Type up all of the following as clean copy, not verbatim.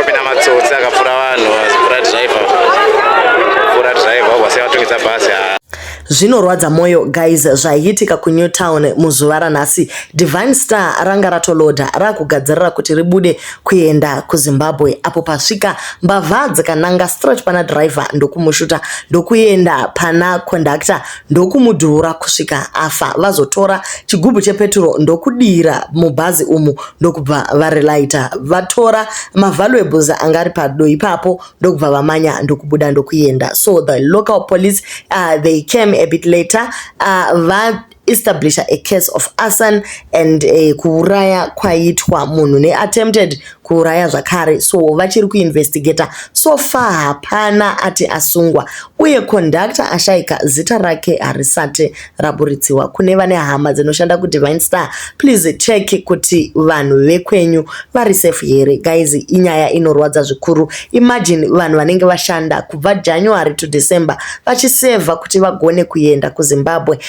Pakangopinda matsotsi akapfura vanhu, pfura driver, pfura driver, vasiya vatongedza bhazi. Zvinorwadza mwoyo guys, zvaiitika kuNewtown muzuva ranhasi. Divine Star ranga ratolodha, rakugadzirira kuti ribude kuenda kuZimbabwe, apo pasvika mbavha dzikananga straight pana driver, ndokumushuta, ndokuenda pana conductor, ndokumudhura kusvika afa. Vazotora chigubhu chepeturo, ndokudira mubhazi umu, ndokubva varilaita. Vatora mavaluables anga ari pado ipapo, ndokubva vamanya, ndokubuda, ndokuenda. So the local police, they came a bit later, vaestablisha a case of arson and kuuraya kwaitwa munhu neattempted kuuraya zvakare. So vachiri kuinvestigata. So far hapana ati asungwa, uye conductor ashayika zita rake harisati raburitsiwa. Kune vane hama dzinoshanda kuDivine Star, please check kuti vanhu vekwenyu vari safe here. Guys, inyaya inorwadza zvikuru. Imagine vanhu vanenge vashanda kubva January to December vachisevha kuti vagone kuenda kuZimbabwe.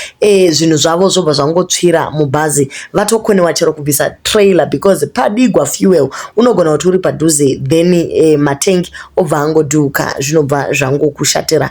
Zvinhu zvavo zvobva zvangotsvira mubhazi. Vatokoniwa chero kubvisa trailer because padigwa fuel, unogona kuti uri padhuze, then matengi obva angodhuka, zvinobva zvangokushatira.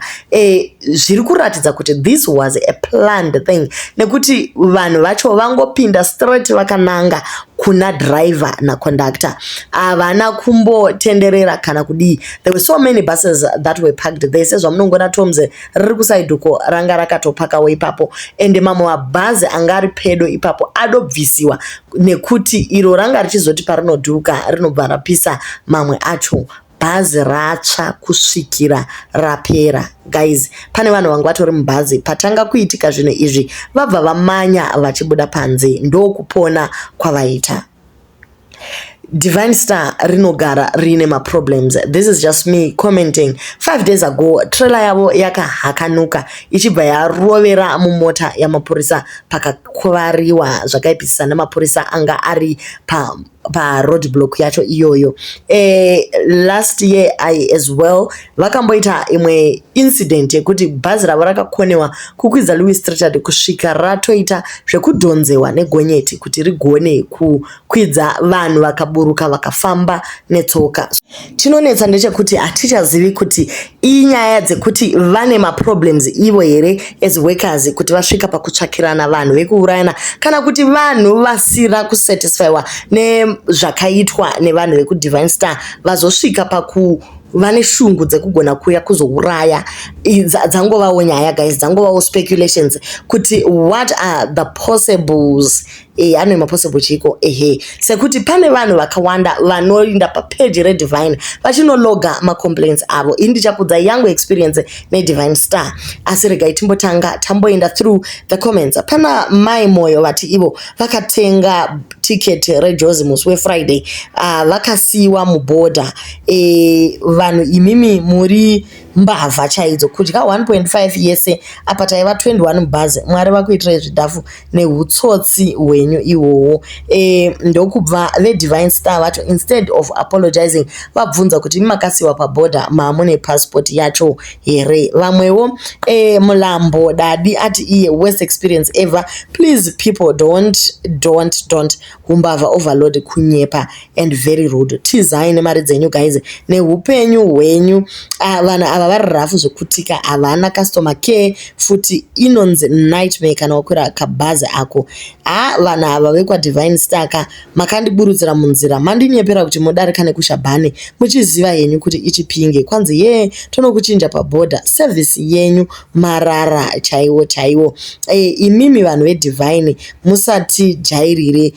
Zviri kuratidza kuti this was a planned thing, nekuti vanhu vacho vangopinda straight vakananga kuna driver naconductor, havana kumbotenderera kana kudii. There were so many buses that were parked there. Sezvamunongoona, Toms riri kuside uko, ranga rakatopakawo ipapo, ende mamwe mabhazi anga ari pedo ipapo adobvisiwa nekuti iro ranga richizoti parinodhuka rinobva rapisa mamwe acho. Bhazi ratsva kusvikira rapera. Guys, pane vanhu vanga vatori mubhazi patanga kuitika zvinhu izvi, vabva vamanya vachibuda panze, ndokupona kwavaita. Divine Star rinogara riine maproblems. This is just me commenting. 5 days ago trailer yavo yakahakanuka, ichibva yarovera mumota yamapurisa, pakakuvariwa zvakaipisisa nemapurisa anga ari pa paroad block yacho iyoyo. Last year I as well vakamboita imwe incident yekuti bhazi ravo rakakonewa kukwidza Louis Trichardt kusvika ratoita zvekudhonzewa negonyeti kuti rigone kukwidza vanhu, vakaburuka vakafamba netsoka. Chinonetsa ndechekuti hatichazivi kuti inyaya dzekuti vane maproblems ivo here as workers, kuti vasvika pakutsvakirana vanhu vekuurayana, kana kuti vanhu vasina kusatisfywa nezvakaitwa nevanhu vekuDivine Star vazosvika paku vane shungu dzekugona kuuya kuzouraya. Dzangovawo nyaya guys, dzangovawo speculations kuti what are the possibles. Ane mapossible chiko ehe, sekuti pane vanhu vakawanda vanoinda papeji reDivine vachinologa macomplaints avo. Ini ndichakudzai yangu experience neDivine Star, asi regai timbotanga tamboenda through the comments. Pana Mai Moyo vati ivo vakatenga ticket reJozi musi weFriday, vakasiyiwa mubhodha. Vanhu imimi muri mbavha chaidzo, kudya 1.5 yese apa taiva 21 mubhazi. Mwari vakuitirai zvidhafu neutsotsi hwenyu ihwohwo. Ndokubva veDivine Star vacho, instead of apologizing, vabvunza kuti imi makasiyiwa pabhodha maamune passport yacho here? Vamwewo, Mulambo Dadi ati iye, "Worst experience ever. Please people, don't, don't, don't. Humbavha overload, kunyepa and very rude. Tizai nemari dzenyu guys, neupenyu hwenyu." Vanhu ava vari rafu zvekutika, havana customer care futi. Inonzi nightmare kana wakwira kabhazi ako. Ha, vanhu ava vekwaDivine Star ka, makandiburutsira munzira, mandinyepera kuti modarika nekuShabhane, muchiziva henyu kuti iChipinge. Kwanzi ye tonokuchinja pabhodha. Service yenyu marara chaiwo chaiwo. Imimi vanhu veDivine, musatijairire.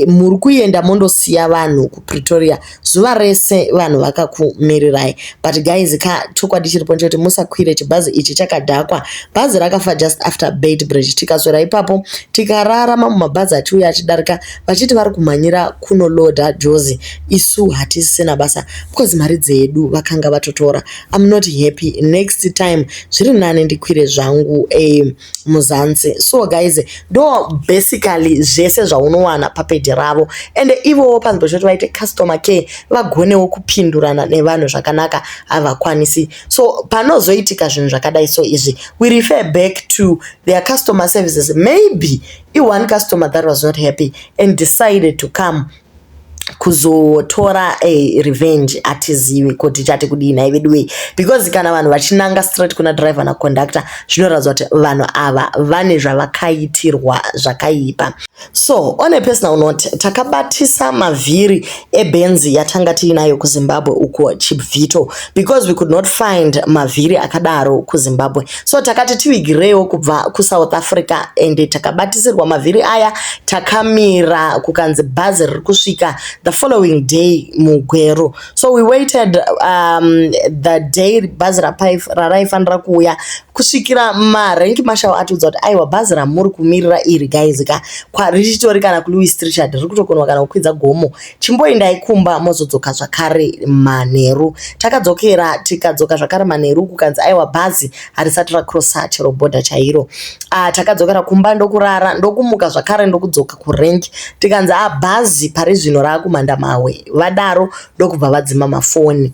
Muri kuenda mondosiya vanhu kuPretoria zuva rese, vanhu vakakumirirai. But guys ka, chokwadi chiripo ndechekuti musakwire chibhazi ichi, chakadhakwa. Bhazi rakafa just after Beitbridge. Tikaswera ipapo, tikarara, mamwe mabhazi achiuya achidarika vachiti vari kumhanyira kunolodha Jozi. Isu hatisina basa because mari dzedu vakanga vatotora. I'm not happy. Next time zviri nani ndikwire zvangu Mzansi. So guys, ndo basically zvese zvaunowana papeji ravo, ende ivowo panzvimbo choti vaite customer care, vagonewo kupindurana nevanhu zvakanaka, havakwanisi. So panozoitika zvinhu zvakadai so izvi, we refer back to their customer services. Maybe i-one customer that was not happy and decided to come. Kuzotora a revenge, hatizivi kuti chati kudii nhai veduwei, because kana vanhu vachinanga straight kuna driver naconductor, zvinoratidza kuti vanhu ava vane zvavakaitirwa zvakaipa. So on a personal note, takabatisa mavhiri eBenzi yatanga tiinayo kuZimbabwe uko, Chivito, because we could not find mavhiri akadaro kuZimbabwe. So takati tivigirewo kubva kuSouth Africa and takabatisirwa mavhiri aya. Takamira, kukanzi bhazi riri kusvika the following day muGweru. So we waited the day bhazi raraifanira kuuya, kusvikira marank marshal atiudza kuti, "Aiwa, bhazi ramuri kumirira iri, guys, ka richitori kana kuLouis Trichardt, riri kutokonwa kana kukwidza gomo. Chimboendai kumba, mozodzoka zvakare manheru." Takadzokera, tikadzoka zvakare manheru, kukanzi, "Aiwa, bhazi harisati racrossa chero bhodha chairo." Takadzokera kumba, ndokurara, ndokumuka zvakare, ndokudzoka kurank, tikanzi, "A, bhazi pari zvino raakuMandamahwe." Vadaro, ndokubva vadzima mafoni.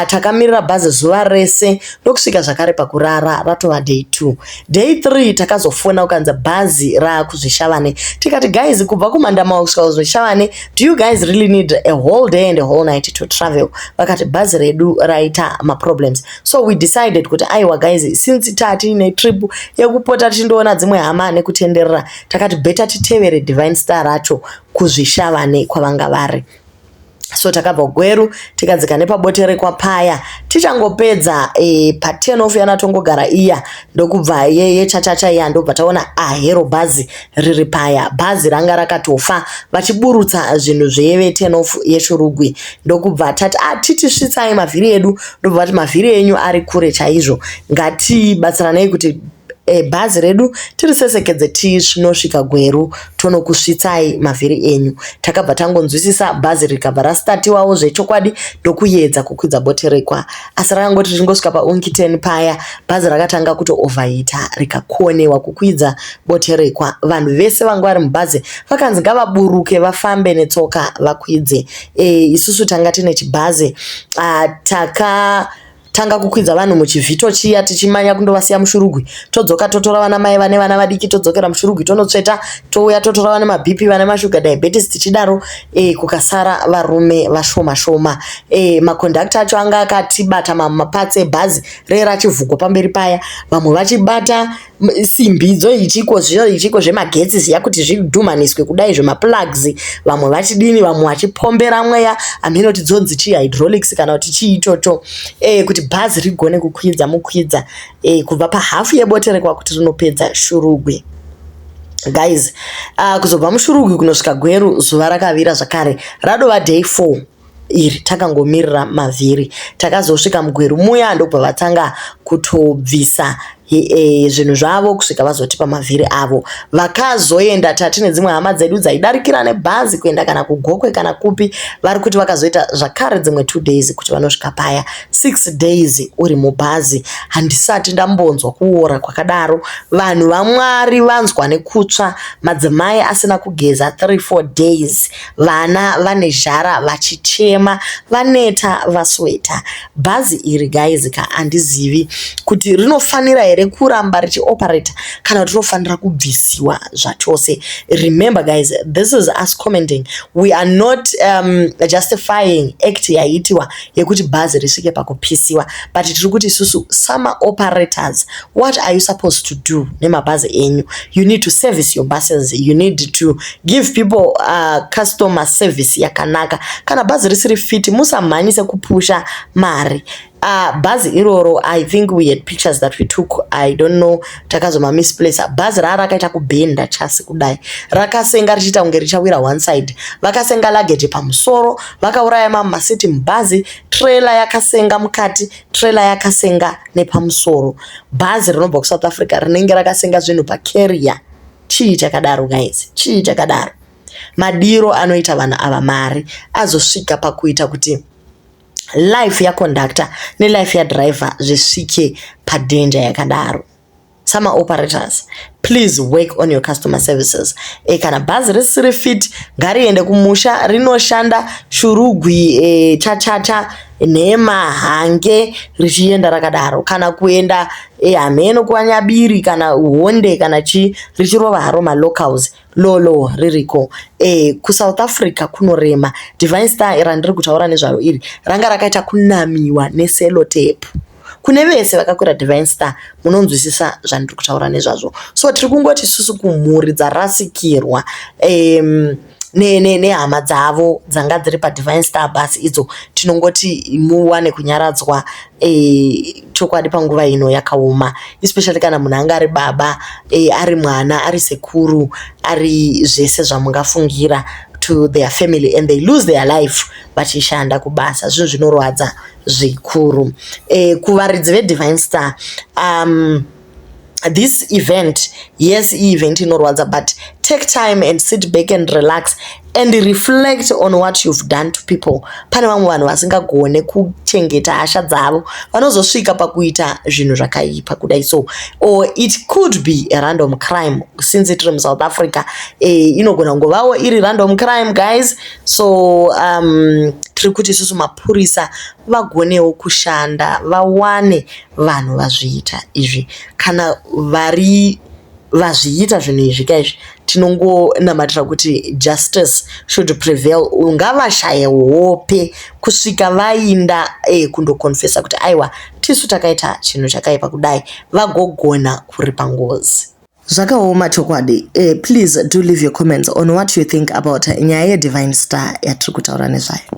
Takamirira bhazi zuva rese, ndokusvika zvakare pakurara, ratova day 2. Day 3 takazofona, kukanzi bhazi raakuZvishavane. Tikati, "Guys, kubva kuMandamahwe kusvika kuZvishavane, do you guys really need a whole day and a whole night to travel?" Vakati bhazi redu raita maproblems. So we decided kuti, aiwa guys, since tatiine trip yekupota tichindoona dzimwe hama nekutenderera, takati better titevere Divine Star racho kuZvishavane kwavanga vari. So takabva Gweru, tikadzika nepaBoterekwa paya. Tichangopedza pa10 off yanatongogara iya, ndokubva yechachacha iya, ndobva taona ahero bhazi riri paya. Bhazi ranga rakatofa, vachiburutsa zvinhu zveve 10 off yeShurugwi. Ndokubva tati, "A, titisvitsai mavhiri edu." Ndobva vati, "Mavhiri enyu ari kure chaizvo, ngatibatsiranei kuti bhazi redu tirisesekedze tinosvika Gweru, tonokusvitsai mavhiri enyu." Takabva tangonzwisisa. Bhazi rikabva rastartiwawo zvechokwadi, ndokuedza kukwidza Boterekwa, asi rakangoti richingosvika paUnki 10 paya, bhazi rakatanga kutooverheata, rikakonewa kukwidza Boterekwa. Vanhu vese vanga vari mubhazi vakanzi ngavaburuke, vafambe netsoka vakwidze. Isusu tanga tine chibhazi, taka tanga kukwidza vanhu muchivhito chiya, tichimanya kundovasiya muShurugwi, todzoka, totora vana mai vane vana vadiki, todzokera muShurugwi, tonotsveta, touya, totora vane maBP, vane mashuga diabetes, tichidaro. Kukasara varume vashoma shoma. Makondakta acho anga akatibata maparts ebhazi ree rachivhugwa pamberi paya, vamwe vachibata simbi dzo ichiko zviyo ichiko zvemagetsi ziya kuti zvidhumaniswe kudai, zvemaplugs, vamwe vachidini, vamwe vachipombera mweya, hameno kuti dzonzi chii, hydraulics kana kuti chii ichocho, kuti bhazi rigone kukwidza mukwidza kubva pahafu yeBoterekwa kuti rinopedza Shurugwi. Guys, kuzobva muShurugwi kunosvika Gweru, zuva rakavira zvakare, radova day 4 iri takangomirira mavhiri. Takazosvika muGweru muya, ndobva vatanga kutobvisa zvinhu zvavo kusvika vazotipa mavhiri avo. Vakazoenda, tatine dzimwe hama dzedu dzaidarikira nebhazi kuenda kana kuGokwe kana kupi, vari kuti vakazoita zvakare dzimwe 2 days kuti vanosvika paya. 6 days uri mubhazi, handisati ndambonzwa kuora kwakadaro. Vanhu vaMwari vanzwa nekutsva, madzimai asina kugeza 3 4 days, vana vane zhara, vachichema, vaneta, vasweta. Bhazi iri, guys ka, handizivi kuti rinofanira here kuramba richioperata kana kuti rinofanira kubvisiwa zvachose. Remember guys, this is us commenting. We are not justifying act yaitiwa yekuti bhazi risvike pakupisiwa, but tiri kuti isusu samaoperators, what are you supposed to do nemabhazi enyu? You need to service your buses. You need to give people customer service yakanaka. Kana bhazi risiri fit, musamhanyise kupusha mari. Bhazi iroro, I think we had pictures that we took, I don't know, takazomamisplace. Bhazi raa rakaita kubhenda chasi kudai, rakasenga richiita kunge richawira one side. Vakasenga luggage pamusoro, vakauraya mamwe masiti mubhazi, trailer yakasenga mukati, trailer yakasenga nepamusoro. Bhazi rinobva kuSouth Africa rinenge rakasenga zvinhu pacarrier. Chii chakadaro, guys? Chii chakadaro? Madiro anoita vanhu ava mari azosvika pakuita kuti life yaconductor nelife yadriver zvisvike padanger yakadaro. Samaoperators, please work on your customer services. Kana bhazi risiri fit, ngariende kumusha rinoshanda Shurugwi, chachacha. Nhema, Hange, richienda rakadaro, kana kuenda hameno kwaNyabiri kana Honde kana chii, richirova haro malocals lolo ririko. KuSouth Africa kunorema. Divine Star randiri kutaura nezvaro iri ranga rakaita kunamiwa nesellotape. Kune vese vakakwira Divine Star munonzwisisa zvandiri kutaura nezvazvo. So tiri kungoti isusu kumhuri dzarasikirwa nehama dzavo dzanga dziri paDivine Star bus idzo, tinongoti muwane kunyaradzwa. Chokwadi panguva ino yakaoma, especially kana munhu anga ari baba, ari mwana, ari sekuru, ari zvese zvamungafungira to their family, and they lose their life vachishanda kubasa. Zvinhu zvinorwadza zvikuru. Kuvaridzi veDivine Star, this event, yes, ievent inorwadza, but take time and sit back and relax and reflect on what you've done to people. Pane vamwe vanhu vasingagone kuchengeta hasha dzavo, vanozosvika pakuita zvinhu zvakaipa kudai. So or it could be a random crime. Since tiri muSouth Africa, inogona kungovawo iri random crime, guys. So tiri kuti isusu mapurisa vagonewo kushanda, vawane vanhu vazviita izvi. Kana vari vazviita zvinhu izvi kaizvi, tinongonamatira kuti justice should prevail. Ngavashaye hope kusvika vainda kundokonfesa kuti aiwa, tisu takaita chinhu chakaipa kudai, vagogona kuripa ngozi. Zvakaoma chokwadi. Please do leave your comments on what you think about nyaya yeDivine Star yatiri kutaura nezvayo.